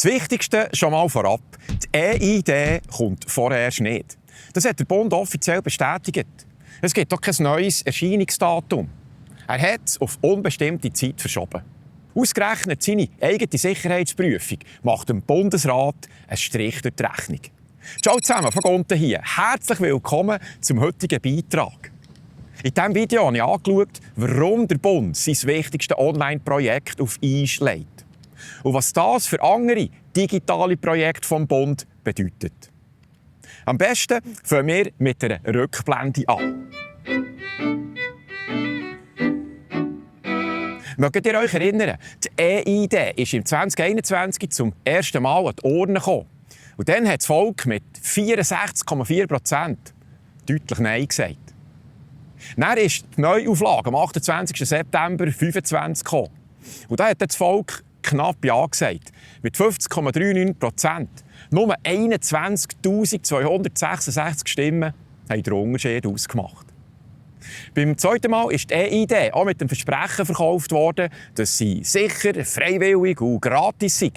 Das Wichtigste schon mal vorab. Die EID kommt vorerst nicht. Das hat der Bund offiziell bestätigt. Es gibt doch kein neues Erscheinungsdatum. Er hat es auf unbestimmte Zeit verschoben. Ausgerechnet seine eigene Sicherheitsprüfung macht dem Bundesrat einen Strich durch die Rechnung. Ciao zusammen, von Gonten hier. Herzlich willkommen zum heutigen Beitrag. In diesem Video habe ich angeschaut, warum der Bund sein wichtigstes Online-Projekt auf Eis legt. Und was das für andere digitale Projekte vom Bund bedeutet. Am besten fangen wir mit einer Rückblende an. Mögt ihr euch erinnern, die EID ist im 2021 zum ersten Mal an die Urne gekommen. Und dann hat das Volk mit 64,4% deutlich Nein gesagt. Dann ist die Neuauflage am 28. September 2025 gekommen. Und da hat das Volk knapp Ja gesagt. Mit 50,39%. Nur 21.266 Stimmen haben den Unterschied ausgemacht. Beim zweiten Mal ist die EID auch mit dem Versprechen verkauft worden, dass sie sicher, freiwillig und gratis sei.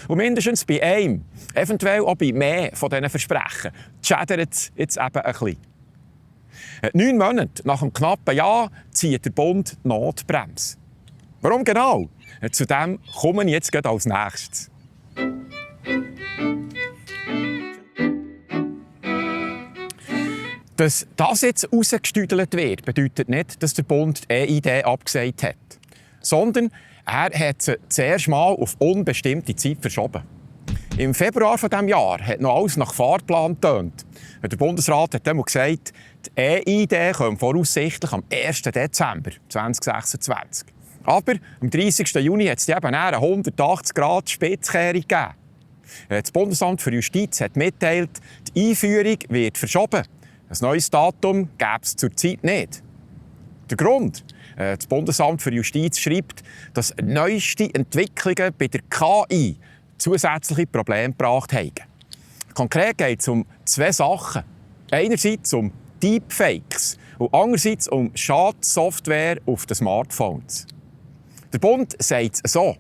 Und mindestens bei einem, eventuell auch bei mehr von diesen Versprechen, schädert es jetzt eben ein bisschen. 9 Monate nach einem knappen Jahr zieht der Bund die Notbremse. Warum genau? Zu dem komme ich jetzt gleich als Nächstes. Dass das jetzt rausgestüdelt wird, bedeutet nicht, dass der Bund die EID abgesagt hat. Sondern er hat sie zuerst mal auf unbestimmte Zeit verschoben. Im Februar dieses Jahres hat noch alles nach Fahrplan getönt. Der Bundesrat hat einmal gesagt, die EID kommt voraussichtlich am 1. Dezember 2026. Aber am 30. Juni hat es eben eine 180-Grad-Spitzkehrung gegeben. Das Bundesamt für Justiz hat mitteilt, die Einführung wird verschoben. Ein neues Datum gäbe es zurzeit nicht. Der Grund? Das Bundesamt für Justiz schreibt, dass neueste Entwicklungen bei der KI zusätzliche Probleme gebracht haben. Konkret geht es um 2 Sachen. Einerseits um Deepfakes und andererseits um Schadsoftware auf den Smartphones. Der Bund sagt es so: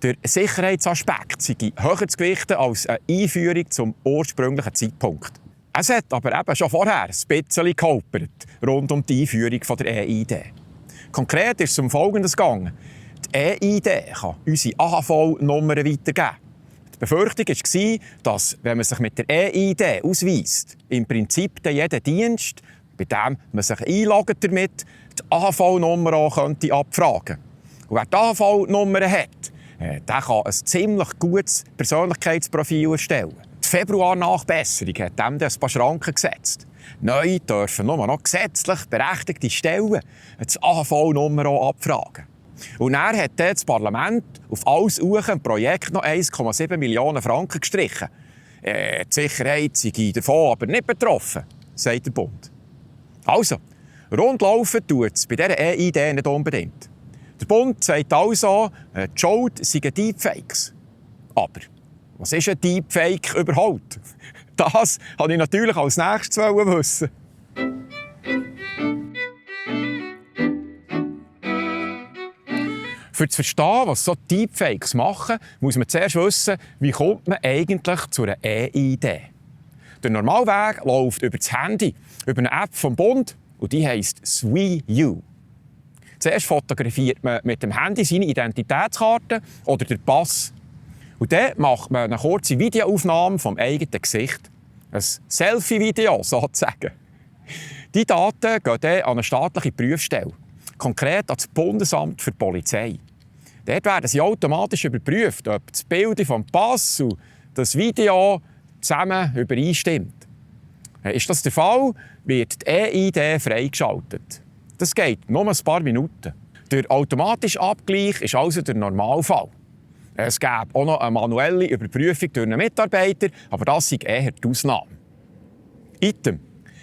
der Sicherheitsaspekt sei höher zu gewichten als eine Einführung zum ursprünglichen Zeitpunkt. Es hat aber eben schon vorher ein bisschen geholpert rund um die Einführung der EID. Konkret ist es um Folgendes gegangen. Die EID kann unsere AHV-Nummern weitergeben. Die Befürchtung war, dass, wenn man sich mit der EID ausweist, im Prinzip jeder Dienst, bei dem man sich einloggt damit, die AHV-Nummer auch abfragen könnte. Und wer die AHV-Nummer hat, der kann ein ziemlich gutes Persönlichkeitsprofil erstellen. Die Februar-Nachbesserung hat dem ein paar Schranken gesetzt. Neu dürfen nur noch gesetzlich berechtigte Stellen die AHV-Nummer abfragen. Und dann hat das Parlament auf alles ein Projekt noch 1,7 Millionen Franken gestrichen. Die Sicherheit sei davon aber nicht betroffen, sagt der Bund. Also, rundlaufen tut es bei dieser EID nicht unbedingt. Der Bund sagt also, die Schuld seien Deepfakes. Aber was ist ein Deepfake überhaupt? Das wollte ich natürlich als nächstes wissen. Für zu verstehen, was so Deepfakes machen, muss man zuerst wissen, wie kommt man eigentlich zu einer EID. Der Normalweg läuft über das Handy, über eine App vom Bund, und die heisst SWIU. Zuerst fotografiert man mit dem Handy seine Identitätskarte oder den Pass. Und dann macht man eine kurze Videoaufnahme vom eigenen Gesicht. Ein Selfie-Video sozusagen. Die Daten gehen dann an eine staatliche Prüfstelle. Konkret an das Bundesamt für Polizei. Dort werden sie automatisch überprüft, ob das Bild vom Pass und das Video zusammen übereinstimmt. Ist das der Fall, wird die EID freigeschaltet. Das geht nur ein paar Minuten. Der automatische Abgleich ist also der Normalfall. Es gäbe auch noch eine manuelle Überprüfung durch einen Mitarbeiter, aber das ist eher die Ausnahme. Item.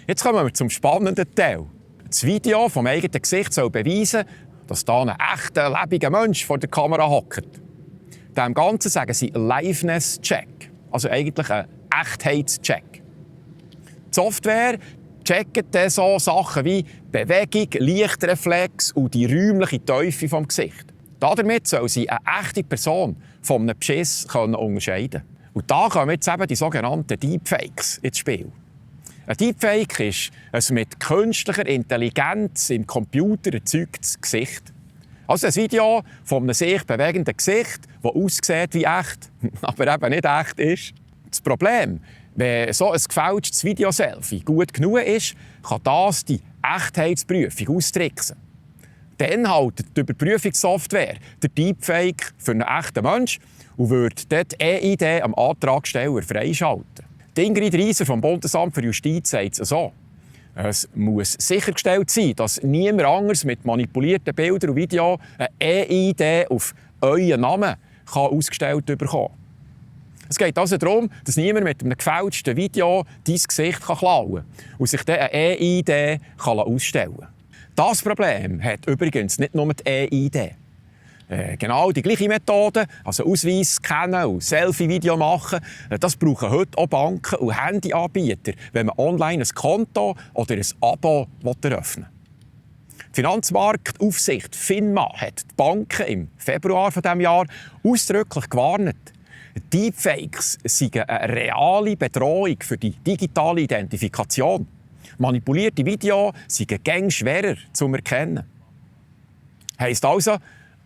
Jetzt kommen wir zum spannenden Teil. Das Video vom eigenen Gesicht soll beweisen, dass da ein echter, lebendiger Mensch vor der Kamera hockt. Dem Ganzen sagen sie Liveness-Check, also eigentlich ein Echtheitscheck. Die Software checkt dann so Sachen wie Bewegung, Lichtreflex und die räumliche Tiefe vom Gesicht. Damit soll sie eine echte Person von einem Beschiss unterscheiden können. Und da kommen jetzt eben die sogenannten Deepfakes ins Spiel. Ein Deepfake ist ein mit künstlicher Intelligenz im Computer erzeugtes Gesicht. Also ein Video von einem sich bewegenden Gesicht, das aussieht wie echt, aber eben nicht echt ist. Das Problem, wenn so ein gefälschtes Videoselfie gut genug ist, kann das die Echtheitsprüfung austricksen. Dann hält die Überprüfungssoftware der Deepfake für einen echten Menschen und wird dort EID am Antragsteller freischalten. Die Ingrid Reiser vom Bundesamt für Justiz sagt es so: Es muss sichergestellt sein, dass niemand anderes mit manipulierten Bildern und Videos ein EID auf euren Namen ausgestellt bekommen kann. Es geht also darum, dass niemand mit einem gefälschten Video dein Gesicht klauen kann und sich dann ein EID ausstellen kann. Das Problem hat übrigens nicht nur die EID. Genau die gleiche Methode, also Ausweis scannen und Selfie-Video machen, das brauchen heute auch Banken und Handyanbieter, wenn man online ein Konto oder ein Abo eröffnen will. Die Finanzmarktaufsicht FINMA hat die Banken im Februar dieses Jahres ausdrücklich gewarnt. Deepfakes seien eine reale Bedrohung für die digitale Identifikation. Manipulierte Videos seien gäng schwerer zu erkennen. Heisst also,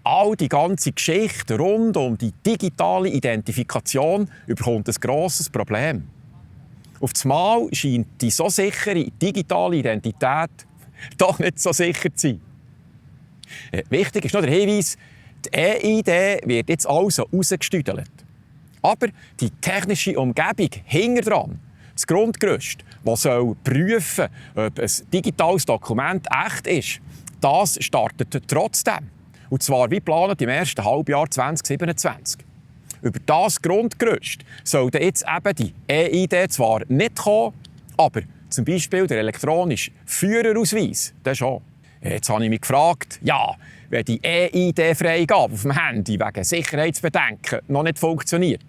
all die ganze Geschichte rund um die digitale Identifikation bekommt ein grosses Problem. Auf das Mal scheint die so sichere digitale Identität doch nicht so sicher zu sein. Wichtig ist noch der Hinweis, die EID wird jetzt also rausgestüdelt. Aber die technische Umgebung hinter dran, das Grundgerüst, das soll prüfen, ob ein digitales Dokument echt ist, das startet trotzdem. Und zwar wie geplant im ersten Halbjahr 2027. Über das Grundgerüst soll jetzt eben die EID zwar nicht kommen, aber zum Beispiel der elektronische Führerausweis, der schon. Jetzt habe ich mich gefragt, ja, wenn die EID-Freigabe auf dem Handy wegen Sicherheitsbedenken noch nicht funktioniert,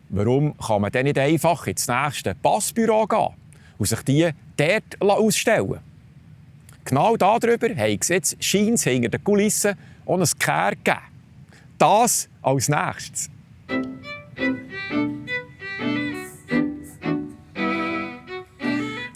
warum kann man dann nicht einfach ins nächste Passbüro gehen und sich die dort ausstellen? Genau darüber hat es jetzt scheint hinter den Kulissen auch ein Kehr gegeben. Das als nächstes.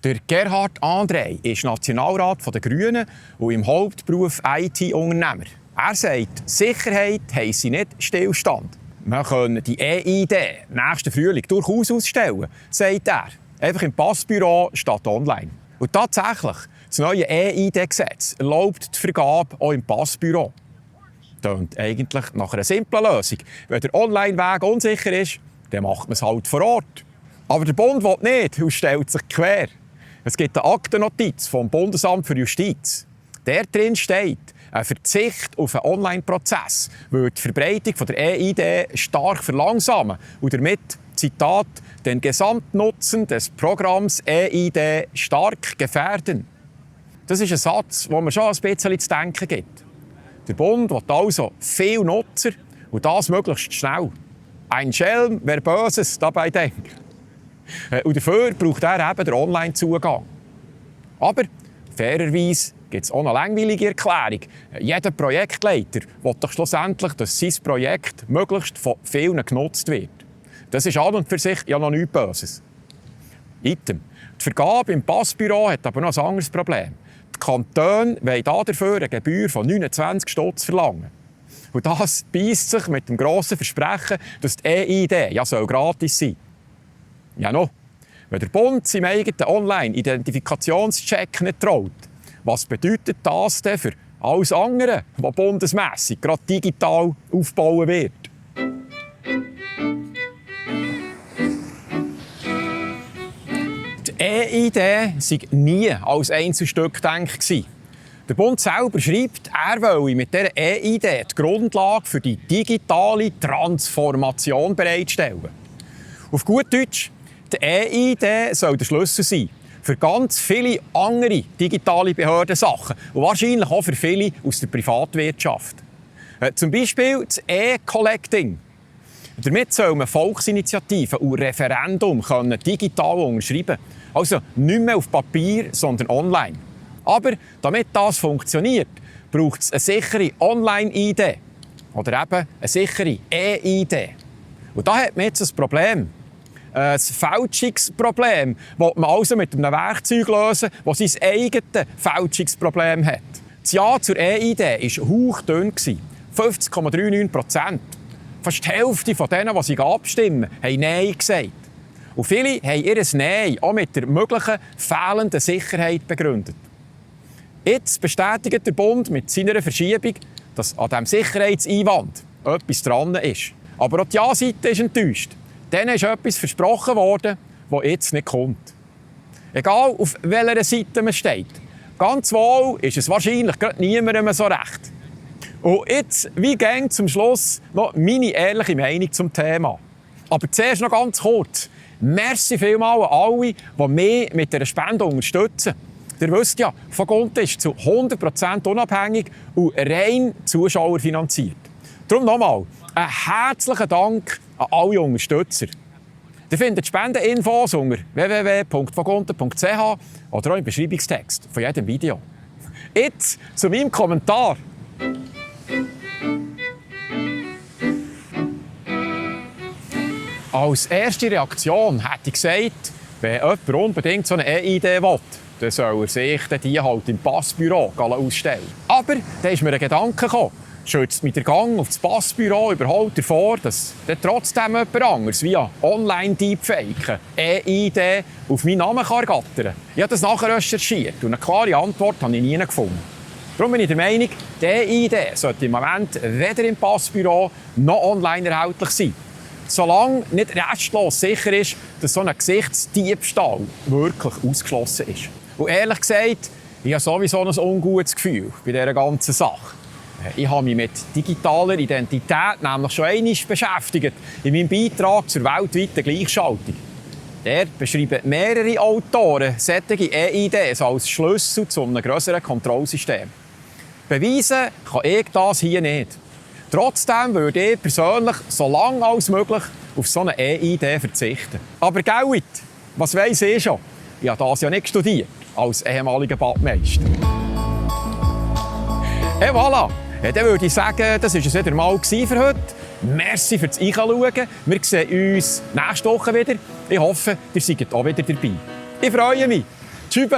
Der Gerhard André ist Nationalrat der Grünen und im Hauptberuf IT-Unternehmer. Er sagt, Sicherheit heisse nicht Stillstand. Man kann die EID nächsten Frühling durchaus ausstellen, sagt er. Einfach im Passbüro statt online. Und tatsächlich, das neue EID-Gesetz erlaubt die Vergabe auch im Passbüro. Das klingt eigentlich nach einer simplen Lösung. Wenn der Online-Weg unsicher ist, dann macht man es halt vor Ort. Aber der Bund will nicht und stellt sich quer. Es gibt eine Aktennotiz vom Bundesamt für Justiz. Der drin steht, ein Verzicht auf einen Online-Prozess würde die Verbreitung der EID stark verlangsamen und damit, Zitat, den Gesamtnutzen des Programms EID stark gefährden. Das ist ein Satz, wo man schon ein bisschen zu denken gibt. Der Bund will also viel Nutzer und das möglichst schnell. Ein Schelm, wer Böses dabei denkt. Und dafür braucht er eben den Online-Zugang. Aber fairerweise gibt es auch eine langweilige Erklärung. Jeder Projektleiter will doch schlussendlich, dass sein Projekt möglichst von vielen genutzt wird. Das ist an und für sich ja noch nichts Böses. Item. Die Vergabe im Passbüro hat aber noch ein anderes Problem. Die Kantone wollen dafür eine Gebühr von 29 Stutz verlangen. Und das beisst sich mit dem grossen Versprechen, dass die EID ja gratis sein soll. Ja noch, wenn der Bund seinem eigenen Online-Identifikationscheck nicht traut, was bedeutet das denn für alles andere, was bundesmässig gerade digital aufbauen wird? Die EID war nie als Einzelstück gedacht. Der Bund selber schreibt, er wolle mit dieser EID die Grundlage für die digitale Transformation bereitstellen. Auf gut Deutsch, die EID soll der Schlüssel sein für ganz viele andere digitale Behördensachen und wahrscheinlich auch für viele aus der Privatwirtschaft. Zum Beispiel das E-Collecting. Damit soll man Volksinitiativen und Referendum digital unterschreiben. Also nicht mehr auf Papier, sondern online. Aber damit das funktioniert, braucht es eine sichere Online-ID oder eben eine sichere EID. Und da hat man jetzt ein Problem. Ein Fälschungsproblem, das man also mit einem Werkzeug lösen, das sein eigenes Fälschungsproblem hat. Das Ja zur EID war hauchdünn, 50,39%. Fast die Hälfte von denen, die sich abstimmen, haben Nein gesagt. Und viele haben ihr Nein auch mit der möglichen fehlenden Sicherheit begründet. Jetzt bestätigt der Bund mit seiner Verschiebung, dass an diesem Sicherheitseinwand etwas dran ist. Aber auch die Ja-Seite ist enttäuscht. Denen ist etwas versprochen worden, das jetzt nicht kommt. Egal, auf welcher Seite man steht. Ganz wohl ist es wahrscheinlich gerade niemandem so recht. Und jetzt, wie gäng zum Schluss, noch meine ehrliche Meinung zum Thema. Aber zuerst noch ganz kurz. Merci vielmals an alle, die mich mit dieser Spende unterstützen. Ihr wisst ja, Vogonte ist zu 100% unabhängig und rein zuschauerfinanziert. Darum nochmal einen herzlichen Dank an alle Unterstützer. Ihr findet Spendeninfos unter www.vogonte.ch oder auch im Beschreibungstext von jedem Video. Jetzt zu meinem Kommentar. Als erste Reaktion hätte ich gesagt, wenn jemand unbedingt so eine EID will, dann soll er sich die halt im Passbüro ausstellen. Aber dann ist mir ein Gedanke gekommen. Schützt mich der Gang auf das Passbüro überhaupt davor, dass dann trotzdem jemand anderes via Online-Deepfaken EID auf meinen Namen ergattern kann? Ich habe das nachher recherchiert und eine klare Antwort habe ich nie gefunden. Darum bin ich der Meinung, die EID sollte im Moment weder im Passbüro noch online erhältlich sein. Solange nicht restlos sicher ist, dass so ein Gesichtsdiebstahl wirklich ausgeschlossen ist. Und ehrlich gesagt, ich habe sowieso ein ungutes Gefühl bei dieser ganzen Sache. Ich habe mich mit digitaler Identität nämlich schon einmal beschäftigt in meinem Beitrag zur weltweiten Gleichschaltung. Dort beschreiben mehrere Autoren solche EIDs als Schlüssel zu einem grösseren Kontrollsystem. Beweisen kann ich das hier nicht. Trotzdem würde ich persönlich so lange als möglich auf so eine EID verzichten. Aber Geld, was weiss ich schon? Ich habe das ja nicht studiert, als ehemaliger Badmeister. Et voilà! Ja, dann würde ich sagen, das war es wieder mal für heute. Merci fürs Einschauen. Wir sehen uns nächste Woche wieder. Ich hoffe, ihr seid auch wieder dabei. Ich freue mich. Tschüss!